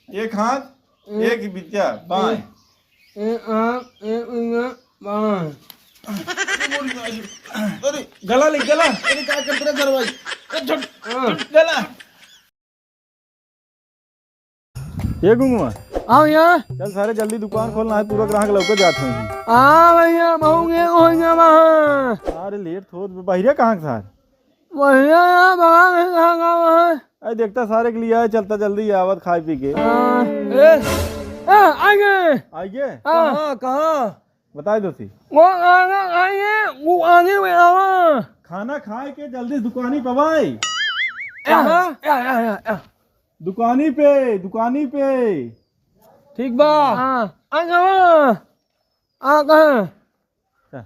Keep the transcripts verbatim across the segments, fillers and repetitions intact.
एक हाथ, एक बित्या, बाएं। एक हाथ, एक बित्या, बाएं। अरे, गला ले, गला। अरे, का करत रहे घर भाई? ए, झट, हाँ। झट, गला। ए गुंगवा। आओ यहाँ। चल सारे जल्दी दुकान खोल, नाहीं पूरा ग्राहक लौके जात होई। हाँ भैया, बहुत लेट हो गया वहाँ। अरे लेट थोड़, बहिरे कहाँ के सार? भैया यहाँ बड़ा नहीं कहाँ का वहाँ। अरे देखता सारे के लिए आए, चलता जल्दी आवत खाए पी के। हाँ। ए, ए, आइए। आइए? हाँ। कहाँ, कहाँ? बताए दो सी। वो आगे आइए, वो आगे में आवा। खाना खाए के जल्दी दुकानी पे भाई। या, कहाँ? या, या, या, या। दुकानी पे, दुकानी पे। ठीक बा। हाँ, आ जावा। आ कहाँ? क्या?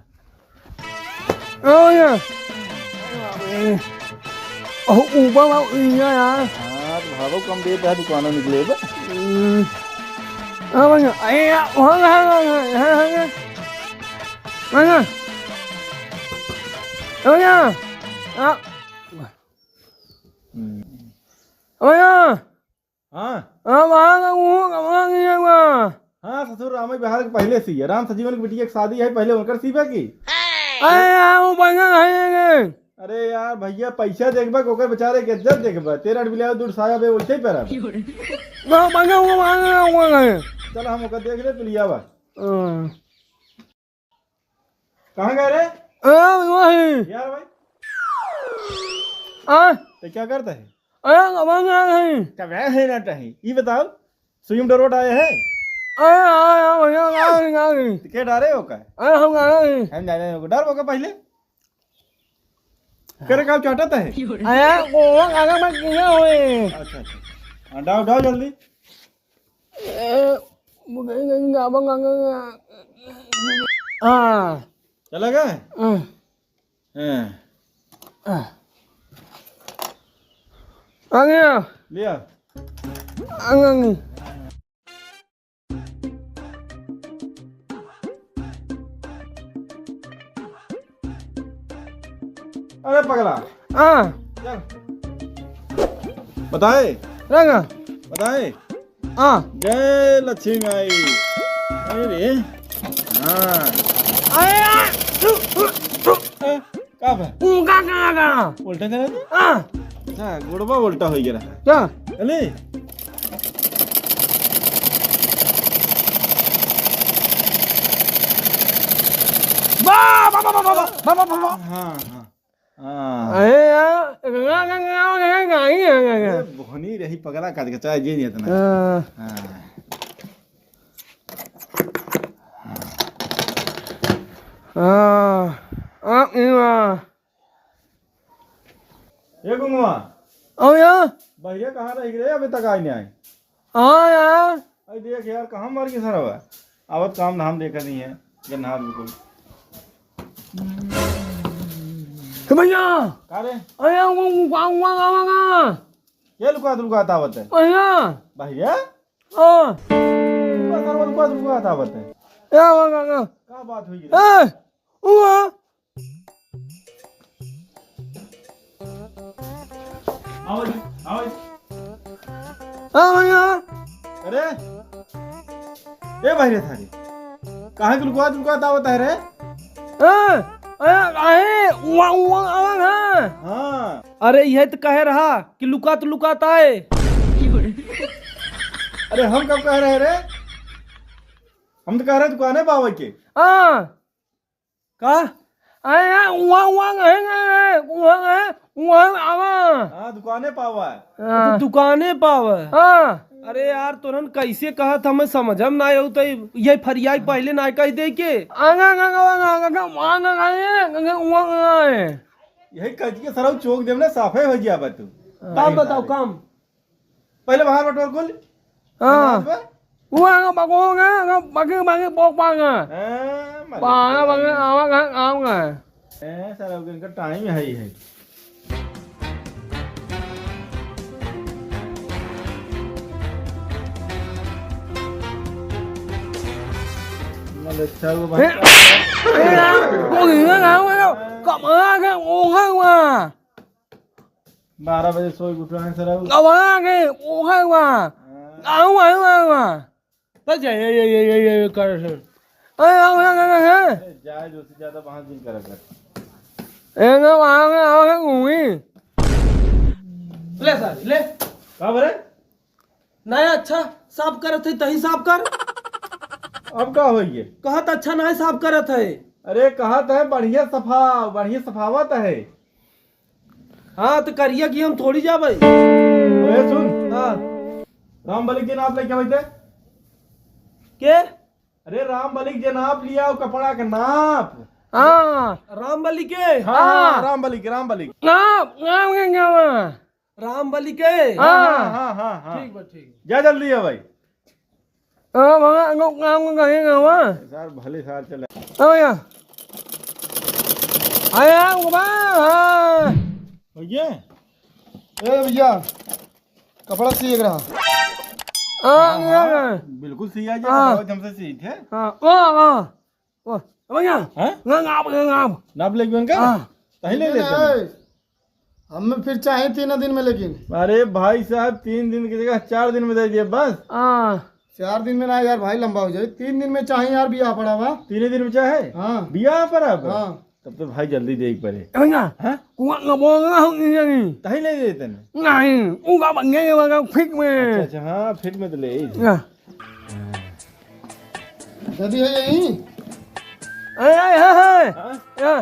ओ या। ओह, ऊपर बा, इहाँ यार। हाँ, तो भाड़ो कम देत है, दुकानों निकले बा। हम्म। हाँ, भैया, अरे यार, वहाँ, वहाँ, वहाँ, वहाँ, वहाँ। भैया, भैया, आ। हम्म। भैया। हाँ। हाँ, वहाँ का वो कमरा नहीं है वहाँ। हाँ, ससुर रामई बिहार के पहले से ही है। राम सजीवन की बिटिया की शादी है, पहले उनकर सीबे की। अरे यार, वो बढ़िया नहीं है। अरे यार, भैया, पैसा देखबा कि ओकर बेचारे के इज्जत देखबा? तेरा बिलाव दूर साया बे, वैसे ही पैरा बे। वो बढ़िया, वो बढ़िया, वो बढ़िया। चल, हम ओकर देख ले, तू लियावा। हाँ। कहाँ गए रे? ए, वही। यार भाई। आ? ते क्या करता है? अरे, कमाने आ रहे हैं। कब आए हैं ना टही? ई बताओ, सुई में डरोट आए हैं? अरे, हाँ, हाँ, भैया, आ गई, आ गई। तो क्या डारे हो का? अरे, हम आ रहे हैं। हम जा रहे हो का? डर हो का पहले? करे का चाटत है? अरे, वो आगे मत गिरा होए। अच्छा, अच्छा। हाँ, डाओ, डाओ जल्दी। ए, मुझे नहीं गावा गाना। हाँ। चला गया? हाँ। हाँ। हाँ। आ गया। लिया। आ गया। अरे पगला। हाँ। चल। बताए। रंगा। बताए। हाँ। जय लक्ष्मी माई। अरे रे। हाँ। अरे यार। ए, का बा? उनका कहाँ का? उल्टा करे? हाँ। अच्छा, गोड़वा उल्टा हो गया। क्या? अरे। बा, बा, बा। हाँ, हाँ। हाँ। अरे यार, इतना का क्या हो गया? नहीं है, नहीं है। अरे, बोहनी रही पगला काट के, चाहे जे नहीं इतना। हाँ। हाँ। हाँ। आ, ई बा। ए गुंगवा। आओ यार। भैया कहाँ रह गए? अभी तक आए नहीं आए। हाँ यार। अरे देख यार, कहाँ मर गए सरवा? आवत काम धाम देखा नहीं है, गन्ना बिल्कुल। ए भैया। का रे? अरे वो, वो, वो, वो, वो, वो। ये लुकात लुकात आवत है? भैया। भैया? हाँ। लुकात लुकात लुकात आवत है। ए, वो, वो, वो। का बात हुई रे? ए, वो। आओ जी, आओ जी। हाँ भैया। अरे, ए भाई रे थारी, काहे के लुकात लुकात आवत है रे? हाँ, अरे, काहे? उआ, उआ, आवा ना। हाँ। अरे, यह तो कहे रहा कि लुकात लुकात आए। अरे, हम कब कह रहे रे? हम तो कह रहे दुकाने पावे के। हाँ। का? अरे यार, उहाँ, उहाँ कहे ना, उहाँ कहे, उहाँ आवा। हाँ, दुकाने पावा है। हाँ। तो दुकाने पावा है। हाँ। अरे यार, तोरन कैसे कहत, हमें समझ में ना आयो, तो ये फरियाई पहले ना कह दे के। आगा, आगा, आगा, आगा, आगा, वहाँ ना कहे, आगा, वहाँ ना है। यही कह के सरऊ चोक देव ना, साफे हो गया बा तू। काम बताओ, काम। पहले बाहर बटोर कुल। हाँ। बाहर बा। वो आगे बको गए, आगे बके, बके पोक पाएगा। हाँ, मलिक पाएगा, बके, आवा, आवा, आवा। ए, साला, इनका टाइम है ही है। मलिक साहब, ए, ए, वो इधर आओ, आओ। कमरा के ओघर हुआ। बारह बजे सोई उठा है सर, अब। गवा के ओघर हुआ। हाँ। आऊ, आऊ, आऊ, आऊ। बस ये, ये, ये, ये, ये, ये कर, सर। अरे, आऊ, आऊ, आऊ, आऊ। अरे, जाए दो से ज्यादा बहाना जिन करा कर। ए, ना, वहाँ में, वहाँ में घूमी। ले सर, ले। का बोले? नहीं, अच्छा साफ करत है, तही साफ कर। अब का होइए? कहत अच्छा नहीं साफ करत है। अरे, कहत है बढ़िया सफा, बढ़िया सफावत है। हाँ, तो करिया कि हम थोड़ी जाबे। अरे सुन। हाँ। राम बलिक के नाप लेके आवे थे। के? अरे राम बलिक जे नाप लिया, वो कपड़ा के नाप। हाँ। राम बलिक के? हाँ, हाँ। राम बलिक, राम बलिक। नाप, नाप के क्या हुआ? राम बलिक के? हाँ। हाँ, हाँ, हाँ, हाँ। ठीक बा, ठीक। जा जल्दी है भाई। ओ भैया, लोग काम को कहीं ना हुआ। सार भले सार चले। ओ भैया। आया, बाबा, हाँ। भैया। ए भैया, कपड़ा सिए के रहा। हाँ, हाँ, भैया। हाँ, बिल्कुल सिया जी, हाँ। कपड़ा जम से सीट है। हाँ, ओ, ओ, ओ, भैया, हाँ? ना, नाप, ना, नाप। नाप लेके उनका? हाँ। तही ले लेते हैं। ए, हमें फिर चाहे तीन दिन में, लेकिन। अरे भाई साहब, तीन दिन की जगह चार दिन में दे दिए बस। हाँ। चार दिन में ना यार भाई, लंबा हो जाए। तीन दिन में चाहे यार, बियाह पड़ा बा। तीन दिन में चाहे? हाँ। बियाह पड़ा बा? हाँ। तब तो भाई जल्दी दे पड़े। ए भैया, हाँ? कुआं का बोल रहा हूँ कि नहीं? तही ले देते ना। नहीं, उनका बन गया, ये वाला फिट में। अच्छा, अच्छा, हाँ, फिट में तो ले ही। या। जदी है यही? ए, ए, है, है। हाँ? या।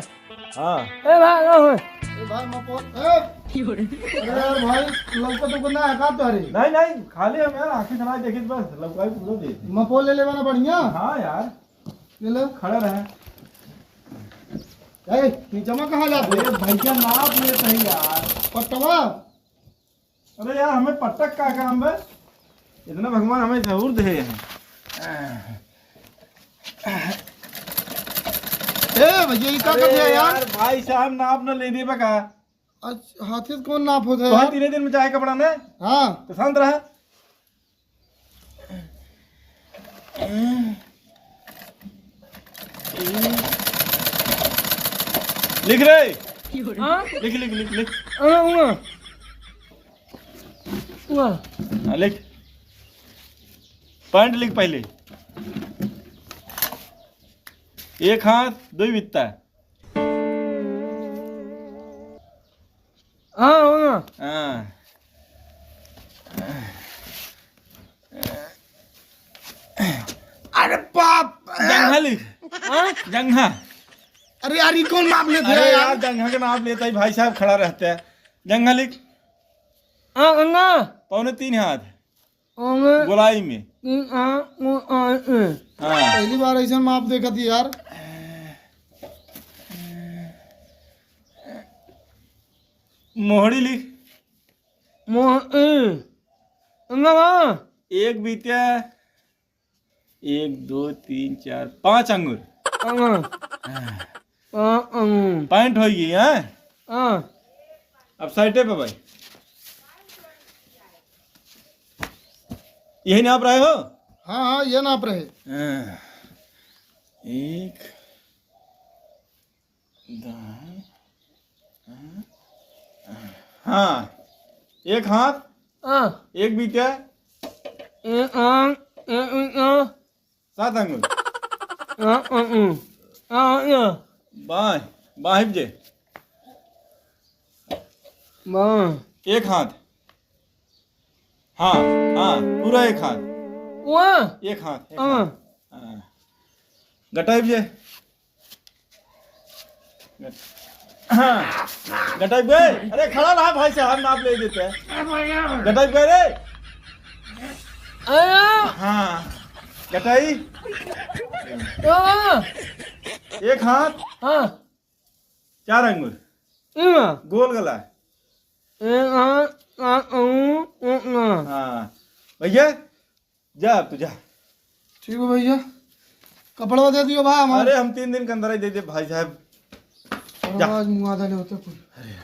हाँ। ए, भाई, ना हो। ए, भाई, मपोल, ए। अरे यार, भाई, लौका तो ना है का तोहरे? नहीं, नहीं, खाली हम यार, आँखें चला देखित बस, लौका भी पूरा दे दे। मपोल ले लेवा ना बढ़िया। हाँ यार। ले लो। खड़ा रहे। ए, नीचे में कहाँ जाते? अरे भैया, नाप लेते हैं यार। पट्टवा? अरे यार, हमें पटक का काम बे? इतना भगवान हमें सहूर दे हैं। ए भैया, ये का अरे कर दिया यार? यार, भाई साहब नाप न ले दे बका। अच्छा, हाथे से कौन नाप होता है तो यार? तीन दिन में चाहे कपड़ा ने। हाँ। तो शांत रहा। लिख रे। हाँ? लिख, लिख, लिख, लिख। हाँ, हाँ। हाँ। हाँ, लिख। पैंट लिख पहले। एक हाथ, दो बित्ता। हाँ, हाँ। हाँ। अरे बाप! जंघा लिख। हाँ? जंघा। अरे यार, ये कौन नाप लेता है अरे यार? यार, जंघा के नाप लेता है, भाई साहब खड़ा रहता है। जंघा लिख। हाँ, अन्ना। पौने तीन हाथ। ओमे गोलाई में। ई आ, ओ आ, ए। हाँ। पहली बार ऐसा माप देखा थी यार। मोहड़ी लिख। मोहड़ी। ना, ना। एक बीत्या, एक, दो, तीन, चार, पाँच अंगुर। अंगुर। हाँ। हाँ, अंगुर। पैंट होई गई, हाँ? हाँ। अब साइडे पे भाई। यही नाप रहे हो? हाँ, हाँ, ये नाप रहे। हाँ। एक, दाएं, हाँ, हाँ। एक हाथ, हाँ। एक बीत्या, एक हाथ, एक बीत्या। सात अंगुल। हाँ, हाँ, हाँ। हाँ, हाँ। बाएं, बाएं जे। बाएं। एक हाथ। हाँ, हाँ, पूरा एक हाथ। वाह। एक हाथ, एक हाँ। हाथ। हाँ। गटाई भी है। हाँ, गटाई बे। अरे खड़ा रहा भाई साहब, नाप ले देते हैं। गटाई बे रे। आया। हाँ, गटाई। हाँ। एक हाथ। हाँ। चार अंगुल। हाँ। गोल गला। एक हाथ, चार अंगुल, एक हाथ। हाँ। भैया, जा अब तू जा। ठीक है भैया, कपड़वा दे दियो भाई हमारे। अरे हम तीन दिन के अंदर ही दे दे भाई साहब। अरे जा। आज मुआदा ले होते कुल। अरे।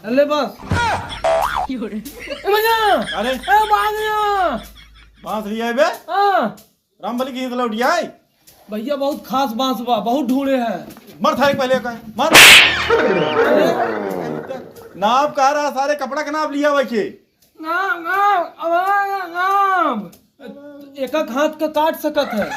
अरे बस। ए भैया। अरे। ए बांस लिया। बांस लिया है बे? हाँ। राम बली की लौटिया है। भैया, बहुत खास बांस बा, बहुत ढूंढे हैं। मर सारे पहले का, मर। नाप कहा रहा, सारे कपड़ा के नाप लिया वैसे। नाम, नाम, हमारा नाम। एक एक हाथ का काट सकत है।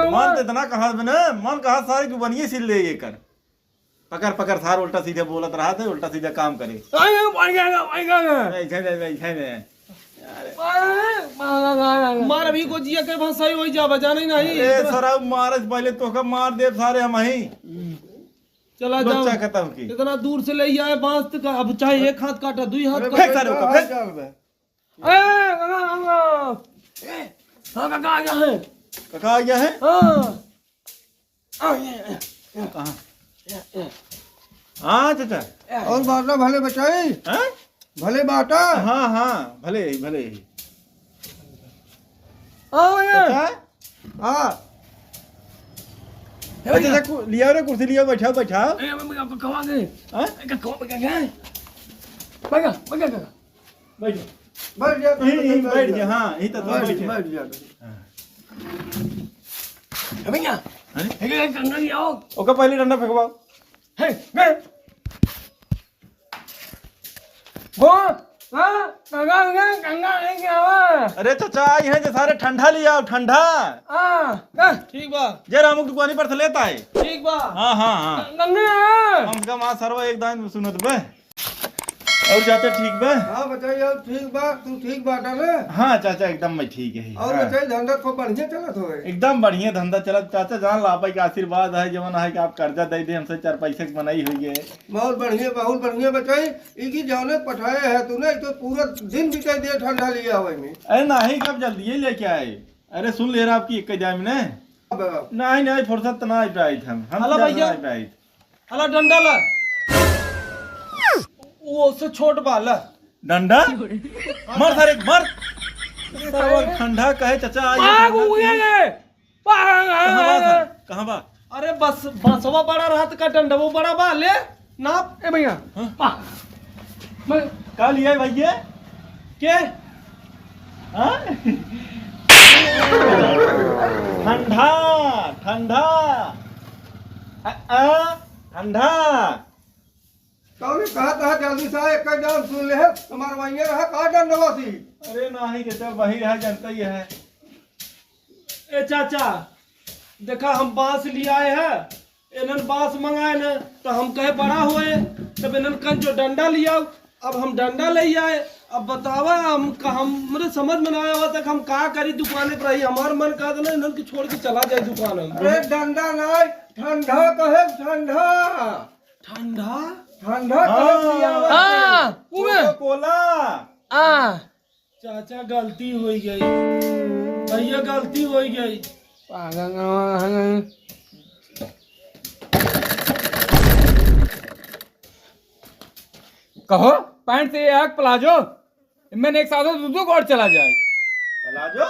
मन तो इतना कहा बने, मन कहा सारे जुबानिये सिल ले ये कर। पकड़, पकड़, सार उल्टा सीधा बोलत रहा थे, उल्टा सीधा काम करे। आएगा, आएगा, आएगा। ऐसे नहीं, ऐसे नहीं। मार अभी गोजिया के भाषा ही होई जाबा, जाने नहीं। ए, सरा, मारे से पहले तोहका मार देब सारे हम ही। चला जाओ। लोचा खत्म की। इतना दूर से ले आए बांस तक, अब चाहे एक हाथ काटा, दुई हाथ अरे काटा। फेंक सारे को, फेंक। ए, काका, काका। ए, हाँ, काका आ गया है। काका आ गया है? हाँ। आ, ये, ये, ये। कहाँ? ये, ये। हाँ, चाचा। और बाटा भले बचाई? हाँ? भले बाटा? हाँ, हाँ, भले ही, भले ही। हाँ, भैया। चाचा? हाँ। ए, अच्छा, भैया। चाचा, कु-, लिया रे, कुर्सी लिया, बैठा, बैठा। ए, मैं, मैं आपको कहवा गए। हाँ? ए, कहवा गए? बैठा, बैठा, बैठा। बैठ जा। बैठ जा, यहीं, यहीं बैठ जा, हाँ, यहीं तो बैठ बैठ जा, जा। बैठ जा। हाँ। ए भैया, अरे? एक, एक डंडा ले आओ। ओका पहले डंडा फेंकवाओ। हे, हे। वो, हाँ, गंगा, गंगा, गंगा लेके आवा। अरे चाचा, आई हैं जे सारे ठंडा ले आओ, ठंडा। हाँ, हाँ। ठीक बा। जे रामू की दुकानी पर से लेता है। ठीक बा। हाँ, हाँ, हाँ। गंगा। कम से कम आज सरवा एक दान सुनत बे। और चाचा ठीक बा? हाँ, बताइए, और ठीक बा, तू ठीक बाटा रे? हाँ, चाचा, एकदम मैं ठीक है। और हाँ। बताइए, धंधा खूब बढ़िया चलत होए? एकदम बढ़िया धंधा चलत, चाचा, जान ला, आपा के आशीर्वाद है, जवन है कि आप कर्जा दे दे हमसे, चार पैसे के बनाई हुई है। बहुत बढ़िया, बहुत बढ़िया बताई। ई की जौने पठाए है तूने, ई तो पूरा दिन बिताई दे ठंडा लिया हुए में। अरे नहीं, कब जल्दी ही लेके आए। अरे सुन ले रहा आपकी एक जाम ने। अब नहीं, नहीं, फुर्सत तो ना आई पाई हम। हम हेलो क्या भैया। ना आई पाई। हला डंडा ला। वो उससे छोट बा, ला। डंडा? मर सारे, मर। सारे ठंडा कहे चाचा, आई आग डंडा उगे की। गे। कहाँ बा सर? कहाँ बा? अरे बस, बसवा बड़ा रहत का डंडा, वो बड़ा बा, ले। नाप। ए भैया। हाँ? पा। मैं का लिया है भैया? के? हाँ? ठंडा, ठंडा। अ, अ, ठंडा। कौन कहा था जल्दी से एक दाम सुन ले, हमार वहीं रहा, का डंडवा सी? अरे नाही, जैसे वही रहा, जनता ही है। ए चाचा, देखा हम बांस लियाए हैं, इन्हन बांस मंगाए न, तो हम कहे बड़ा होए, तब इन्हन कन जो डंडा लियाओ, अब हम डंडा ले आए। अब बतावा, हम, हमरे समझ में ना आवा तक हम का करी दुकाने पर रही। हमार मन कहत ना इन्हन के छोड़ के चला जाए दुकान हम। अरे डंडा नहीं, ठंडा कहे, ठंडा। ठंडा? ठंडा हाँ। कहे लियावा। हाँ, उहे। कोका कोला। हाँ। चाचा, गलती होइ गई, भैया, गलती होइ गई। पागल। कहो, पैंट से ये आग प्लाजो, इनमें एक साथ दू दू गोड़ चला जाए। प्लाजो?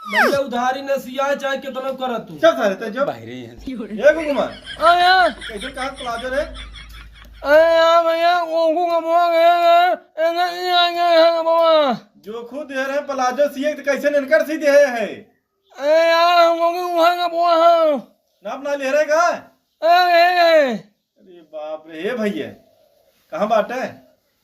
भैया, उधारी न सियाए, चाहे कितना करत तू। चल सारे, ते जो। बाहरे हैं। ये गुगुमा। आया। कैसे कहा प्लाजो रे? अरे यार भैया, वो गुगुमा गया है, इन्हें नहीं आएंगे यहाँ का बाबा। जो खुद दे रहे प्लाजो सिए, तो कैसे इनकर सी दे है? अरे यार, हम लोग भी वहाँ का बोआ है। नाप ना ले रहे का? अरे, अरे, अरे। अरे बाप रे, हे भैया, कहाँ बाटे?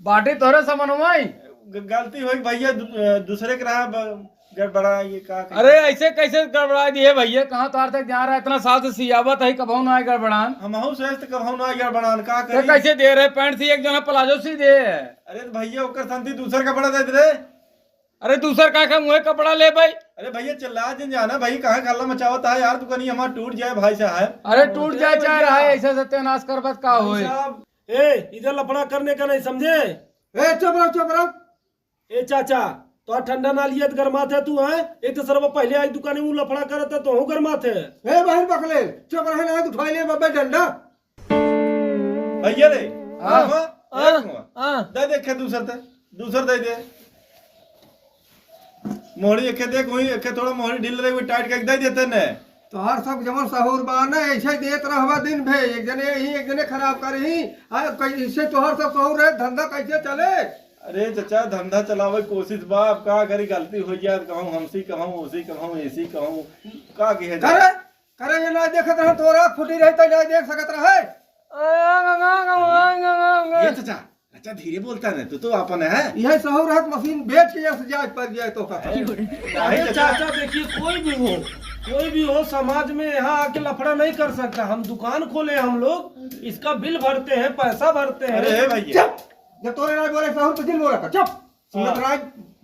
बाटे तोरे समनवा ही। ग-, गलती होई भैया, दू-, अ, दूसरे के रहा ब-, गड़बड़ा, ये का करी? अरे, ऐसे कैसे गड़बड़ा दिए भैया? कहाँ तोहार तक जा रहा है? इतना साल से सियावत है, कबहू ना आए गड़बड़ान। हमहू से तो कबहू ना आए गड़बड़ान, का तो करी? कैसे दे रहे? पैंट सी एक जना प्लाजो सी दे। अरे तो भैया, ओकर संती दूसर कपड़ा दे दे रे। अरे दूसर का, का मुँहे कपड़ा ले भाई। अरे भैया चिल्ला जिन जाना भाई, कहाँ हल्ला मचावत है यार, दुकानी हमार टूट जाए भाई साहब। अरे टूट जाए चाहे रहा है, ऐसे सत्यानाश करबत का भाई होए। साहब, ए, इधर लफड़ा करने का नहीं समझे। ए, चुप रहो, चुप रहो। ए चाचा, तो ठंडा ना लिया तो गरमात है तू, हैं? एक तो सरवा पहले आई दुकाने में लफड़ा करत है, तो हूँ गरमात है। ए बहन बकले, चुप रहे ना, उठाई ले बब्बे डंडा। भैया रे, हाँ, हाँ, हाँ, एक हुआ। हाँ। दे दे, एक दूसर दे, दूसर दे दे। मोहरी एके देख, वही एके थोड़ा मोहरी ढील रही, वही टाइट करके दे देते ने। तोहार सब जवन सहूर बा ना, ऐसे देत रहबा दिन भे, एक जने यही, एक जने खराब करही। आ, कै-, इससे तोहार सब सहूर रहे, धंधा कैसे चले? अरे चचा, धंधा चलावे के कोशिश बा, अब का करी, गलती होइ जाए, कहूँ हमसी कहूँ, ओसी कहूँ, एसी कहूँ, का किहे जाए? करे, करे, ये ना देखत रहा, तोर आँख फूटी रही तो ना देख सकत रहे। ये चचा, अच्छा, धीरे बोलता ना, तू तो अपन है। यह सहूर रहत मशीन बेच के यहाँ से जाए पर जाए तो का। अरे, अरे चाचा। चाचा, देखिए, कोई भी हो, कोई भी हो, समाज में यहाँ आके लफड़ा नहीं कर सकता। हम दुकान खोले हम लोग, इसका बिल भरते हैं, पैसा भरते हैं। अरे, हे भैया। चुप! जब तोरे ना बोले, सहूर पे जिन बोला कर, चुप! सूरत हाँ। राज,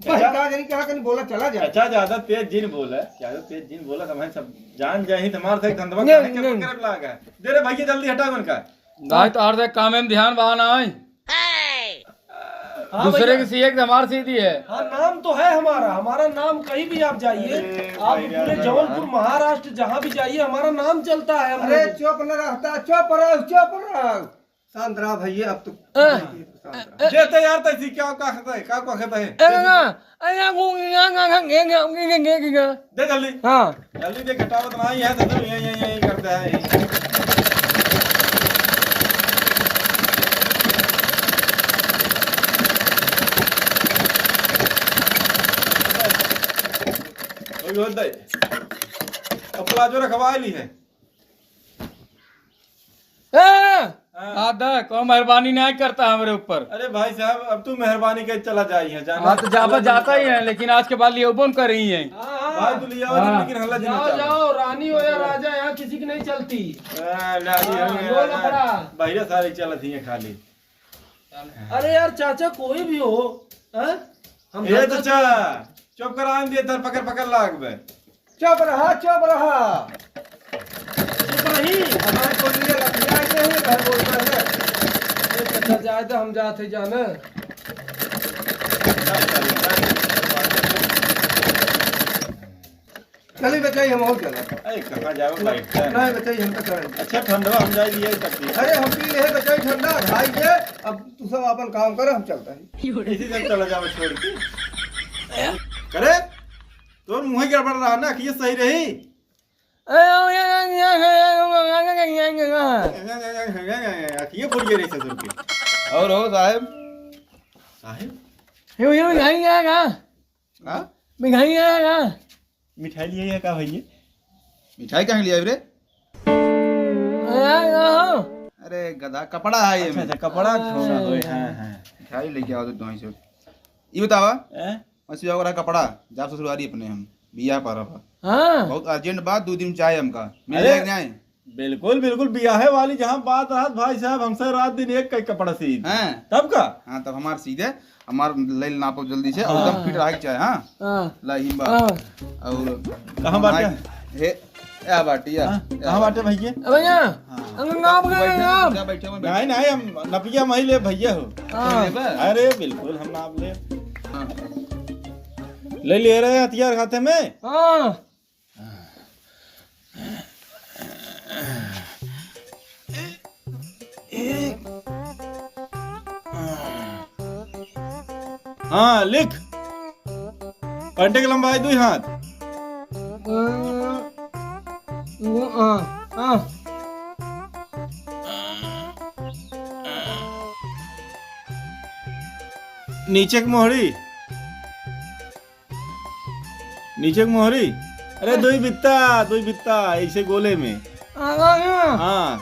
चाचा। भाई का जनी कहा कहीं बोला चला जाए। चाचा, ज्यादा तेज जिन बोला, ज्यादा तेज जिन बोला, तो हम सब जान जाए ही, तुम्हारे से एक धंधवा नहीं, काहे के नहीं। पकड़े लागा है। दे रे भैया, जल्दी हटा उनका। भाई, तो हर एक काम में ध्यान बहाना है। हाँ दूसरे भैया। की सीए की हमार सीधी है। हाँ, नाम तो है हमारा, हमारा नाम कहीं भी आप जाइए, अरे आप भैया, पूरे जौनपुर, महाराष्ट्र, जहाँ भी जाइए, हमारा नाम चलता है हम अरे लोग। चुप न रहता, चुप रहो, चुप रहो। शांत रहो भैया, अब तो अ, शांत रहो। देते यार, तैसी क्या, क्या खाता है, क्या, क्या खाता है? ए, ना, ए, ना, गो, ना, ना, ना, ना, ना, ना, ना, ना। दे जल्दी। हाँ। जल्दी दे, घटावत ना, यहाँ से तो, यहाँ, यहाँ, यहाँ, यहाँ करता है। ओए, ओए, दे। अब प्लाजो रखवा ली है। ए! हाँ। दादा, कौन मेहरबानी नहीं करता हमरे ऊपर? अरे भाई साहब, अब तू मेहरबानी कर चला जाई है, जाना। हाँ, तो जाबा हल्ला जाता ही नहीं है, लेकिन आज के बाद लियोबो न कर रही है। हाँ, हाँ। भाई तू लिया हाँ। लेकिन हल्ला जाओ, जाओ, रानी हो या राजा, यहाँ किसी की नहीं चलती। हाँ, रानी हाँ, हम ये लोग वाला लफड़ा। बहिरा सारी चलत ही है खाली। अरे यार चाचा, कोई भी हो, हैं? हम ए धंधा चाचा, चुप करा, आन दे, धर, पकड़, पकड़ लाग बे। चुप रहा, चुप रहा। चुप रही। हमारे को लिए लतियाए के हैं, घर बोलता है। ए चाचा, जाए दे, हम जात है जाने। चली बचाई, हम और चला। अरे, कहाँ जाओ, बैठता है। नहीं बचाई, हम तो करें। अच्छा, ठंडवा हम जाए, ये तक नहीं। अरे, हम पी ले बचाई ठंडा, भाई के, अब तू सब अपन काम कर, हम चलता है। इसी से चला जाओ छोड़ के। करे, तोर मुँह गड़बड़ रहा ना, कि ये सही रही? अखिए फूट गए रही ससुर के। और हो साहेब? साहेब? यो, यो, मिठाई आएगा। हाँ? मिठाई आएगा। मिठाई लिए या का भैया? मिठाई कहाँ लिया रे? अरे गधा, कपड़ा है ये अच्छा, में। अच्छा, कपड़ा छोड़ा होए, हाँ, हाँ। मिठाई लेके आओ तो दोई से। ये बतावा। हैं? मसी ओकरा कपड़ा, जाब ससुरारी अपने हम, बियाह पर अब। हाँ। बहुत urgent बात, दो दिन चाहे हमका। मिल अरे, जाए कि नहीं? बिल्कुल, बिल्कुल, बियाहे वाली जहाँ बात रहत भाई साहब, हमसे रात दिन एक कई कपड़ा सीध। हैं? तब का? हाँ, तब हमार सीधे, हमार ले नापो जल्दी से, और एकदम हाँ। Fit रहे के चाहे, हाँ? हाँ। ला, हिम्बा। हाँ। और कहाँ बाटे? हे, या बाटी, या, हाँ, या कहाँ बाटे बाटी। भैया? ए भैया, हाँ। हम नाप गए बैठे, नाप। जा बैठे हुए नहीं, बैठे। नहीं, हम नपिया माई ले भैया हो। हाँ। ले बा। अरे बिल्कुल, हम नाप ले। हाँ। ले लिए रहे हथियार हाथे में। हाँ। हाँ, लिख। पैंट के लंबाई दुई हाथ। वो, आ, आ। नीचे के मोहरी। नीचे के मोहरी। अरे, दुई बित्ता, दुई बित्ता, ऐसे गोले में। आगा ना। हाँ।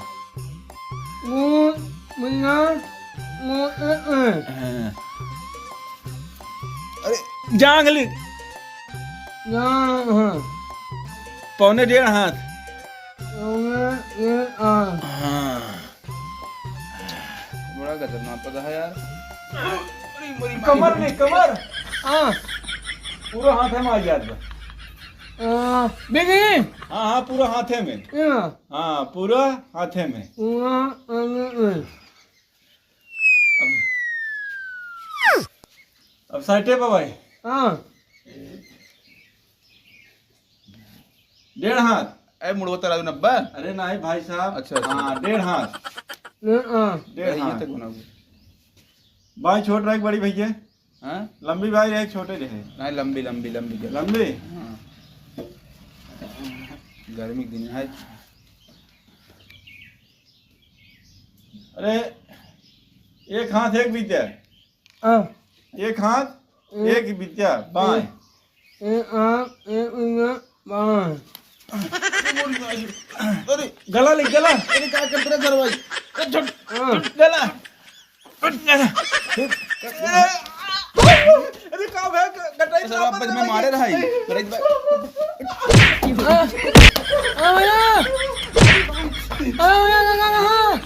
वो, मुन्ना, वो, ए, ए। हाँ। अरे, जांग लिख। जांग, हाँ। पौने डेढ़ हाथ। पौने डेढ़ हाथ। हाँ। बड़ा खतरनाक पता है यार। कमर में, कमर। हाँ। पूरा हाथे में आ जात बा। आ, बेबी। हाँ, हाँ, पूरा हाथे में। हाँ। हाँ, पूरा हाथे में। पूरा हाथे में। अब, अब साइटे पे भाई। हाँ। डेढ़ हाथ। ए, मुड़वा तराजू नब्बा? अरे नहीं भाई साहब। अच्छा, अच्छा। हाँ, डेढ़ हाथ। डेढ़ हाथ। डेढ़ ये हाथ। तक बना हुआ। बाई छोट रहे, बड़ी भैया? हाँ? लंबी बाई रहे, छोटे रहे? नहीं, लंबी, लंबी, लंबी के। लंबी? हाँ। गर्मी के दिन है। अरे, एक हाथ एक बीते। हाँ। एक हाथ, एक बित्या, बाएं। ए आम, ए उंगा, बाएं। अरे, गला ले, गला। अरे, का करत रहा घर भाई? ए, छोड़, हाँ। छोड़, गला। छोड़, गला। अरे, का भे, ग-, गटाई सर, आप बच में मारे रहा है। गटाई बच- आ, आ भैया। आ भैया, आ, आ, आ।